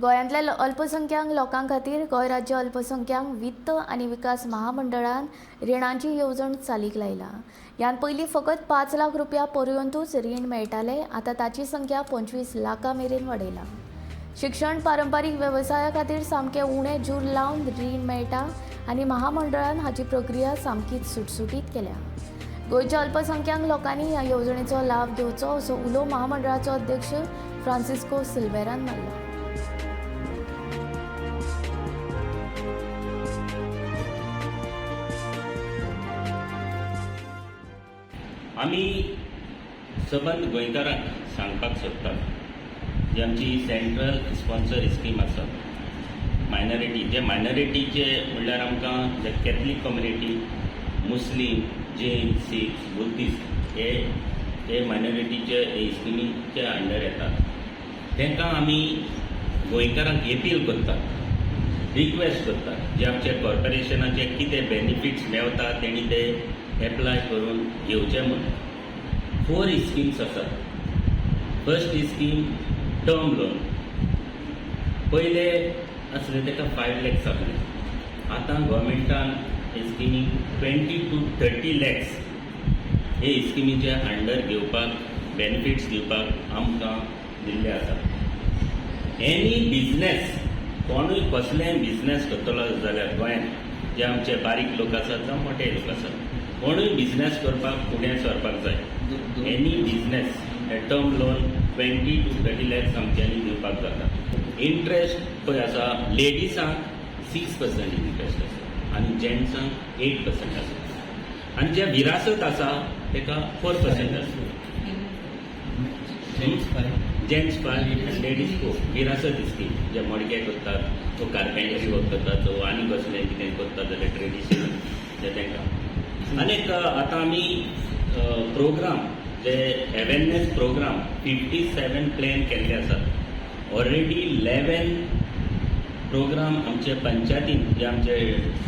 गोंयांतल्या अल्पसंख्याक लोकां खातीर गोंय राज्य अल्पसंख्याक वित्त आनी विकास महामंडळान रिणांची येवजण चालीक लायला. ह्यान पयलीं फकत 5 लाख रुपया पर्यंतूच रीण मेळटाले, आतां ताची संख्या 25 लाखां मेरेन वाडयला. शिक्षण, पारंपारीक वेवसाया खातीर सामके उणे जूर लावन रीण मेळटा आनी महामंडळान हाची प्रक्रिया सामकीच सुटसुटीत केल्या. गोंयच्या अल्पसंख्याक लोकांनी ह्या येवजणेचो लाव घेवचो असो उलो महामंडळाचो अध्यक्ष फ्रांसिस्को सिल्वेरान मारला. आमी सबंद गोंयकारांक सांगपाक सोदतात, जी आमची सेंट्रल स्पॉन्सर स्कीम आसा मायनॉरिटी, जे मायनॉरिटीचे म्हणल्यार आमकां जे कॅथलीक कम्युनिटी, मुस्लीम, जैन, सिख्स, बुद्धिस्ट हे हे मायनॉरिटीचे स्किमीचे अंडर येतात. तांकां आमी गोंयकारांक एपील करतात, रिक्वेस्ट करतात, जे आमचे कॉर्पोरेशनाचे कितें बेनिफिट्स मेवता तेणी ते एप्लाय करून घेवचे म्हूण. फोर स्किम्स आसात. First scheme term loan. पयले आसले ताका 5 लॅक्स आसले, आतां गोवोरमेंटान हे स्किमीक 20 टू 30 लॅक्स हे स्किमीचे अंडर घेवपाक, बेनिफिट्स दिवपाक आमकां दिल्ले आसा. एनी बिजनेस, कोणूय कसलेय बिजनेस करतलो जाल्यार गोंयांत, जे आमचे बारीक लोक आसात जावं मोठे लोक आसात, कोणूय बिजनेस करपाक फुडें सरपाक जाय, any business, term loan 20 to 30 lakhs आमच्यांनी दिवपाक जाता. इंट्रस्ट पळय आसा, लेडिसांक 6% इंट्रस्ट आसा आनी जेंट्सांक 8% आसा आनी जे विरासत आसा ताका 4% आसा. जेंट्स 5 आनी लेडीज 4. विरासत स्कीम, जे मडके करतात, तो कार्पेंटरी वर्क करतात, तो आनी कसलें कितें करतात जाल्यार ट्रेडिशनल जे तांकां. आनीक आतां आमी प्रोग्राम जे अवेरनेस प्रोग्राम 57 प्लॅन केल्ले आसात. ऑलरेडी 11 प्रोग्राम आमचे पंचायतीन, जे आमचे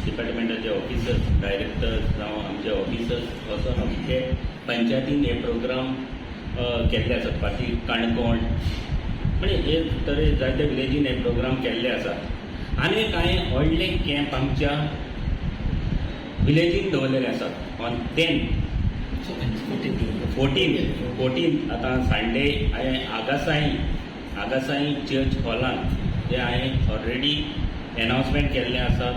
डिपार्टमेंटाचे ऑफिसर्स, डायरेक्टर्स जावं आमचे ऑफिसर्स वचोन आमचे पंचायतीन हे प्रोग्राम केल्ले आसात. फाटीं काणकोण म्हणजे हे तरे जायते विलेजीन हे प्रोग्राम केल्ले आसात. आनी कांय व्हडले कॅम्प आमच्या विलेजीन दवरलेले आसात ऑन 10, 14, 14. आतां संडे हांवें आगासाई चर्च हॉलान जे हांवें ऑलरेडी एनावन्समेंट केल्लें आसा.